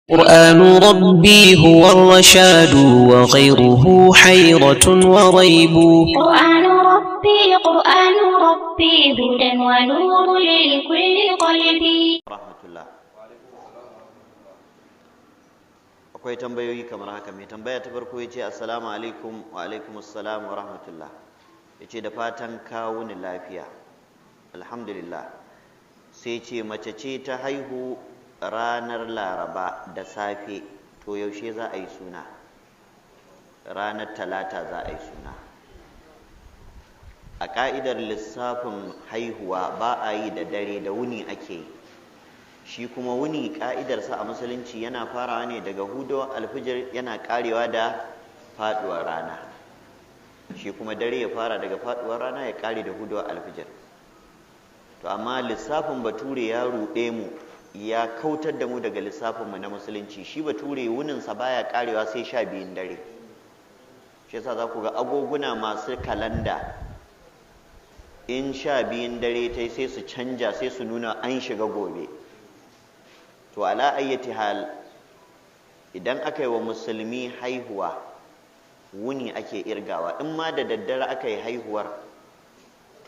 قرآن ربي هو الرشاد وغيره حيرة وريب. قرآن ربي، قرآن ربي هدى ونور لكل قلبي. Rahmatullah. Akwai tambayoyi kamar haka. Mai tambaya ta farko ya ce, "Assalamu alaikum." Wa alaikum assalam wa rahmatullah. Ya ce, "Da fatan kawo ni lafiya." Alhamdulillah. Sai ce, mace ce ta haihu ranar Laraba da safe, to yaushe za a yi suna? Ranar Talata za a yi suna. A ka'idar lissafin haihuwa, ba a yi da dare, da wuni ake yi. Shi kuma wuni, ka'idarsa a Musulunci yana farawa ne daga hudo alfijir, yana karewa da faduwar rana. Shi kuma dare ya fara daga faduwar rana, ya kare da hudo alfijir. To amma lissafin Bature ya ruɗe mu, ya kautar da mu daga lissafinmu na Musulunci. Shi Bature wuninsa baya karewa sai 12n dare. Shi yasa za ku ga agoguna masu kalanda, in 12n dare ta sai su canja, sai su nuna an shiga gobe. To ala ayyati hal, idan aka yi wa Musulmi haihuwa, wuni ake irgawa. In ma da daddare aka yi haihuwar,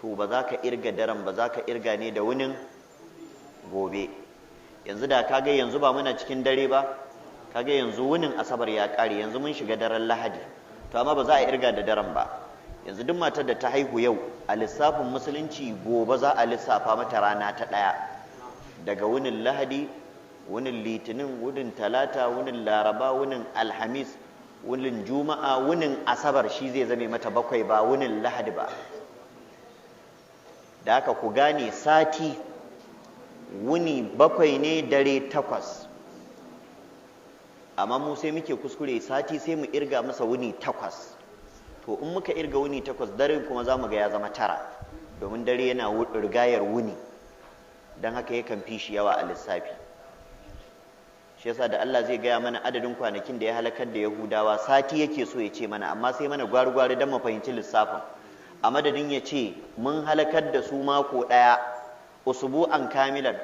to ba za ka irga daren ba, za ka irga ne da wunin gobe. Yanzu da kaga yanzu ba muna cikin dare ba, kaga yanzu wunin Asabar ya kare, yanzu mun shiga daren Lahadi. To amma ba za a irga da daren ba. Yanzu duk matar da ta haihu yau, a lissafin Musulunci gobe za a lissafa mata rana ta ɗaya daga wunin Lahadi, wunin Litinin, wunin Talata, wunin Laraba, wunin Alhamis, wunin Juma'a, wunin Asabar. Shi zai zame mata 7, ba wunin Lahadi ba. Da haka ku gane, sati wuni 7 ne, dare 8. Amma mu sai muke kuskure, sati sai mu irga masa wuni 8. To in muka irga wuni 8, daren kuma za mu ga ya zama 9, domin dare yana rigayar wuni, don haka yakan fi shi yawa a lissafi. Shi yasa da Allah zai gaya mana adadin kwanakin da ya halakar da Yahudawa, sati yake so ya ce mana, amma sai mana gwari-gwari don mu fahimci lissafin. A madadin ya ce mun halakar da su mako ɗaya, usbu'an kamilan,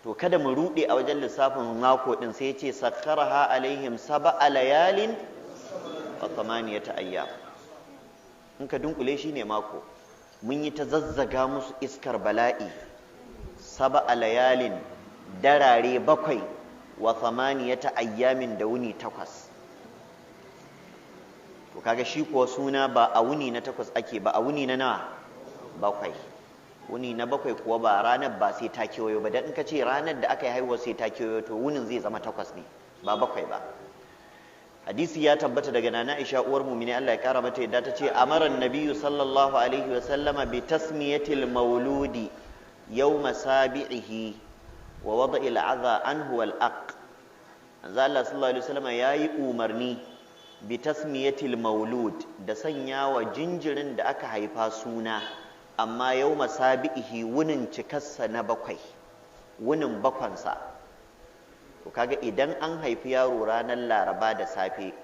to kada mu ruɗe a wajen lissafin mako ɗin, sai ya ce sakkaraha alaihim sab'a layalin wa thamaniyata ayyam. In ka dunkule shi ne mako. Mun yi ta zazzaga musu iskar bala'i sab'a layalin, darare 7, wa thamaniyata ayyamin, da wuni 8. To kaga shi kuwa suna ba a wuni na 8 ake ba, a wuni na nawa? 7. Wuni na 7 kuwa ba ranar ba sai ta kewayo ba, dan in ka ce ranar da aka yi haihuwa sai ta kewayo, to wunin zai zama 8 ne, ba 7 ba. Hadisi ya tabbata daga Nana Aisha, uwar mu'mini, Allah ya kara mata yadda, ta ce, amara nabiyyu sallallahu alaihi wa sallama bi tasmiyatil mauludi yawma sabi'ihi wa wada'il adha anhu wal aq. Manzo Allah sallallahu alaihi wasallama yayi umarni bi tasmiyatil maulud, da sanya wa jinjirin da aka haifa suna, amma yawma sabi'ihi, wunin cikarsa na 7, wunin bakwansa. To kaga idan an haifi yaro ranar Laraba da safe,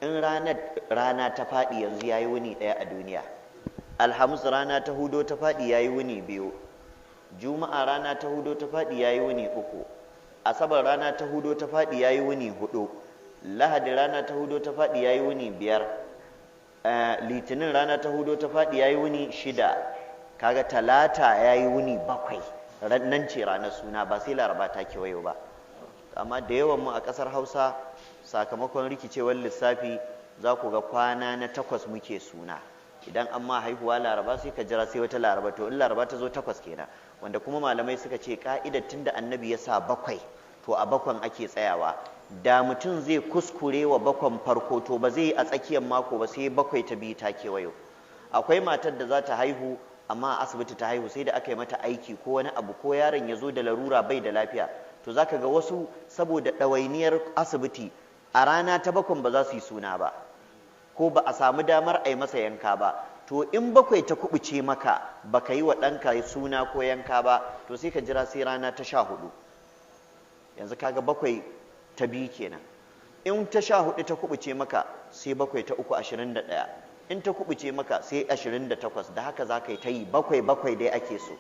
in ranar rana ta faɗi, yanzu yayi wuni 1 a duniya. Alhamis rana ta hudo ta faɗi, yayi wuni 2. Juma'a rana ta hudo ta faɗi, yayi wuni 3. Asabar rana ta hudo ta faɗi, yayi wuni 4. Lahadi rana ta hudo ta faɗi, yayi wuni 5. Litinin rana ta hudo ta faɗi, yayi wuni 6. Kaga Talata yayi wuni 7. Nan ce ranar suna, ba sai Laraba ta kewayo ba. Amma da yawan mu a ƙasar Hausa, sakamakon rikicewar lissafi, za ku ga kwana na 8 muke suna. Idan an ma haihuwa Laraba, sai ka jira sai wata Laraba. To in Laraba ta zo, 8 kenan. Wanda kuma malamai suka ce ka'idar, tunda Annabi ya sa 7, to a 7n ake tsayawa. Da mutum zai kuskure wa 7n farko, to ba zai yi a tsakiyar mako ba, sai 7 ta biyu ta kewayo. Akwai matar da za ta haihu, amma a asibiti ta haihu, sai da aka yi mata aiki ko wani abu, ko yaron ya zo da larura, bai da lafiya. To zaka ga wasu, saboda ɗawainiyar asibiti, a rana ta 7n ba za su yi suna ba, ko ba a samu damar a yi masa yanka ba. To in 7 ta kubuce maka, baka yi wa ɗanka suna ko yanka ba, to sai ka jira sai rana ta 14. Yanzu kaga 7 ta biyu kenan. In ta 14 ta kubuce maka, sai 7 ta uku, 21. In ta kubuce maka, sai 28. Da haka za ka yi ta yi, 7 7 dai ake so.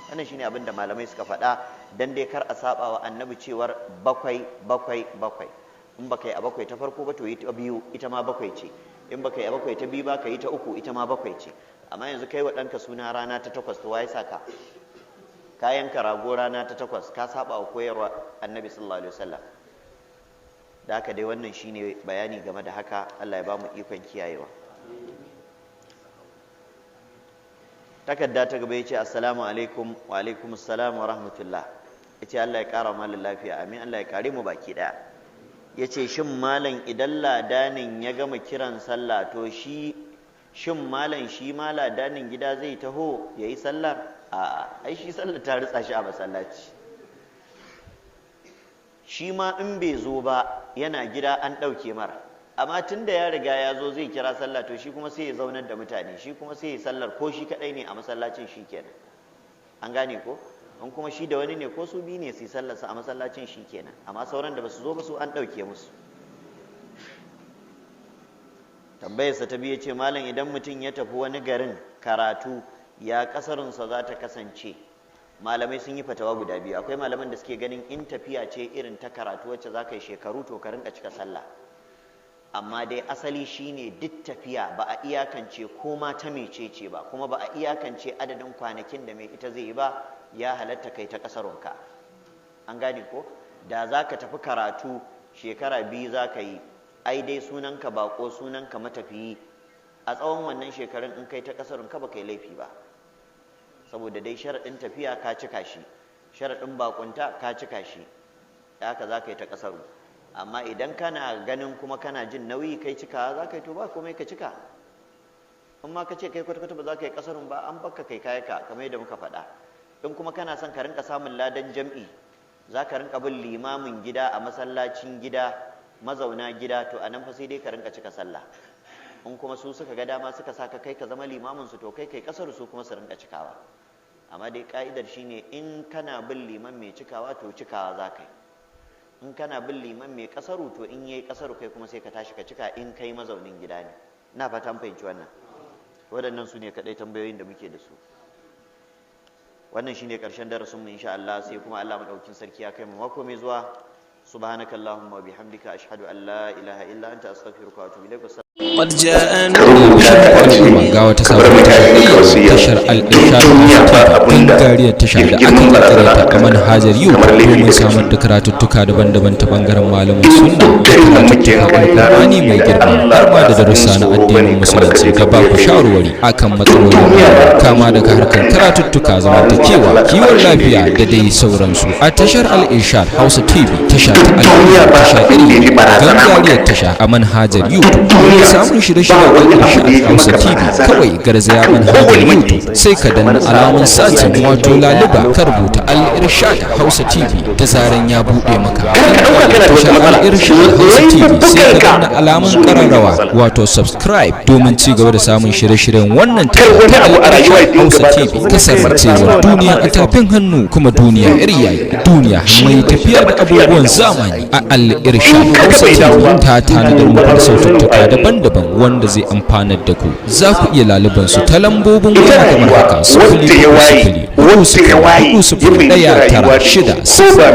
Wannan shine abin da malamai suka faɗa dan dai kar a saba wa annabi cewar bakwai bakwai bakwai. In baka yi a bakwai ta farko ba, to yi ta biyu, ita ma bakwai ce. In baka yi a bakwai ta biyu ba, ka yi ta uku, ita ma bakwai ce. Amma yanzu kai wa ɗanka suna rana ta takwas, to waye saka kayan ka rago rana ta takwas? Ka saba wa koyarwa annabi sallallahu alaihi wasallam. Da haka dai wannan shine bayani game da haka. Allah ya ba mu ikon kiyayewa. Takarda ta gaba yace: "Assalamu alaikum." Wa alaikum assalam wa rahmatullah. Yace: "Allah ya kara malam lafiya." Amin, Allah ya kare mu baki daya. Yace: "Shin malam, idan ladanin ya gama kiran sallah, to shi shin malam, shi ma ladanin gida zai taho yayi sallar?" A'a, ai shi sallar ta ritsa shi a masallaci. Shi ma in bai zo ba, yana gida, an ɗauke mara. Amma tun da ya riga ya zo zai kira sallah, to shi kuma sai ya zaunar da mutane, shi kuma sai ya sallar, ko shi kaɗai ne a masallacin, shi kenan. An gane ko? In kuma shi da wani ne, ko su biyu ne, su yi sallarsa a masallacin, shi kenan. Amma sauran da ba su zo ba, su an ɗauke musu. Tambayarsa ta biyu ce: "Malam, idan mutum ya tafi wani garin karatu, ya kasarinsa za ta kasance?" Malamai sun yi fatawa guda biyu. Akwai malaman da suke ganin in tafiya ce irin ta karatu wacce za ka yi shekaru, to ka rinka cika sallah. Amma dai asali shine duk tafiya ba a iyakance ko ma ta mecece ba, kuma ba a iyakance adadin kwanakin da mai ita zai yi ba, ya halatta kai ta kasarunka. An gane ko? Da za ka tafi karatu shekara 2 za ka yi, ai dai sunanka bako, sunanka matafiyi. A tsawon wannan shekarun in kai ta kasarunka, ba kai laifi ba, saboda dai sharaɗin tafiya ka cika shi, sharaɗin bakunta ka cika shi, da haka za ka yi ta kasaru. Amma idan kana ganin kuma kana jin nauyi, kai cika za ka yi, to ba komai, ka cika. In ma ka ce kai kwata-kwata ba za ka yi kasarun ba, an baka kai kayaka kamar yadda muka faɗa. In kuma kana son ka rinka samun ladan jam'i, za ka rinka bin limamin gida a masallacin gida, mazauna gida, to a nan fa sai dai ka rinka cika sallah. In kuma su suka ga dama suka sa ka kai ka zama limamin su, to kai kai kasar, su kuma su rinka cikawa. Amma dai ka'idar shine in kana bin liman mai cikawa, to cikawa za ka yi. In kana bin liman mai kasaru, to in yayi kasaru, kai kuma sai ka tashi ka cika, in kai mazaunin gida ne. Ina fata an fahimci wannan. Waɗannan su ne kaɗai tambayoyin da muke da su. Wannan shine ƙarshen darasin mu insha Allah, sai kuma Allah madaukakin sarki ya kai mu mako mai zuwa. Subhanakallahumma wa bihamdika, ashhadu an la ilaha illa anta, astaghfiruka wa atubu ilaik. قد جاءنا Al'umma, ga wata sabuwar tashar Al-Irshad gangariyar tasha da aka kirkire ta a manhajar YouTube domin samar da karatuttuka daban-daban ta bangaren malaman sunna da karatuttuka Alƙur'ani mai girma, har ma da darussa na addinin musulunci da ba ku shawarwari akan matsalolin rayuwa, kama daga harkar karatuttuka, zamantakewa, kiwon lafiya da dai sauransu, a tashar Al-Irshad Hausa TV, tasha ta al'umma, tasha ilimi, gangariyar tasha a manhajar YouTube. Domin samun shirye-shiryen Al-Irshad Hausa TV, kawai garzaya manhajar YouTube, sai ka danna alamun searching, wato laluba, ka rubuta Al-Irshad Hausa TV. Da zaran ya buɗe maka tashar Al-Irshad Hausa TV, sai ka danna alamun kararrawa, wato subscribe, domin ci gaba da samun shirye-shiryen wannan tasha ta Al-Irshad Hausa TV. Kasancewar duniya a tafin hannu, kuma duniya iri yayi, duniya mai tafiya da abubuwan zamani, a Al-Irshad Hausa TV ta tanadar muku da saututtuka daban-daban wanda zai amfanar da ku. Za ku iya laluban su ta lambobin waya kamar haka: 0 0 4 0 4 0 1 9 6.